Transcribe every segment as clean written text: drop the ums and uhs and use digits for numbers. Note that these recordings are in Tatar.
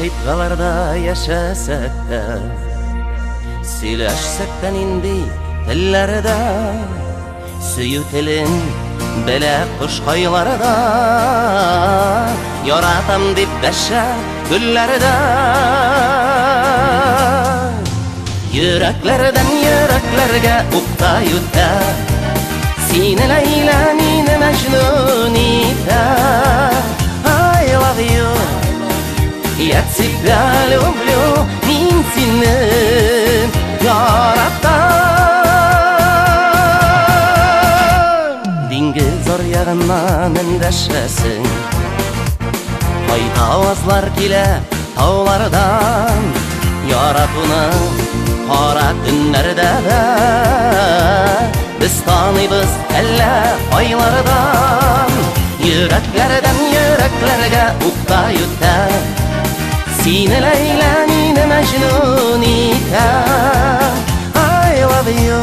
Кыйтгаларда яшәсәк тә, сөйләшсәк тә нинди телләрдә, сөю телен белә кошкайларда, яратам дип дәшә гөлләрдә. Йөрәкләрдән йөрәкләргә укта үтә, сине Ләйлә, мине Мәҗнүн итә. I love you, я тебя люблю, мин сине яратам. Диңгез аръягыннан эндәшәсең, кайда авазлар килә таулардан, яратуны кара төннәрдә дә без таныйбыз әллә айлардан. Йөрәкләрдән йөрәкләргә укта үтә, сине Ләйлә, мине Мәҗнүн итә. I love you,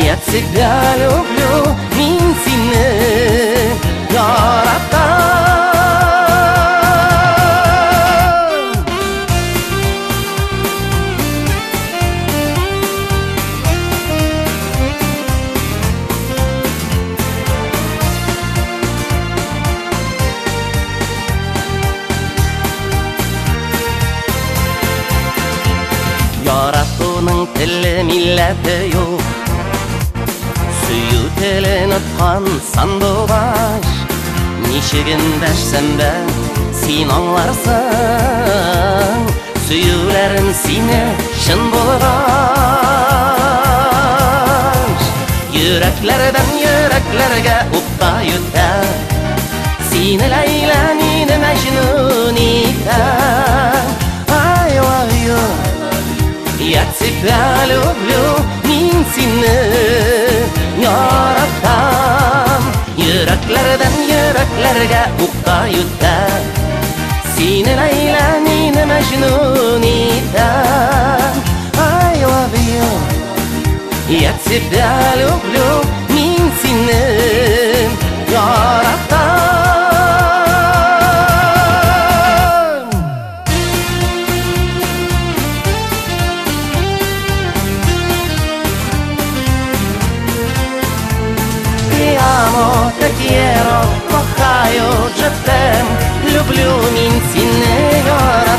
я тебя люблю, мин сине яратам. Яратуның теле милләте юк, сөю телен откан сандугач. Ничек эндәшсәм дә син аңларсың, сөюләрем сине чын булгач. Йөрәкләрдән йөрәкләргә укта үтә, сине Ләйлә, мине Мәҗнүн итә. I love you, я тебя люблю, мин сине яратам. Йөрәкләрдән йөрәкләргә укта үтә, сине Ләйлә, мине Мәҗнүн итә. I love you, я тебя люблю, мин сине яратам. Te amo, te quiero, кохаю, je t'aime, люблю, мин сине яратам.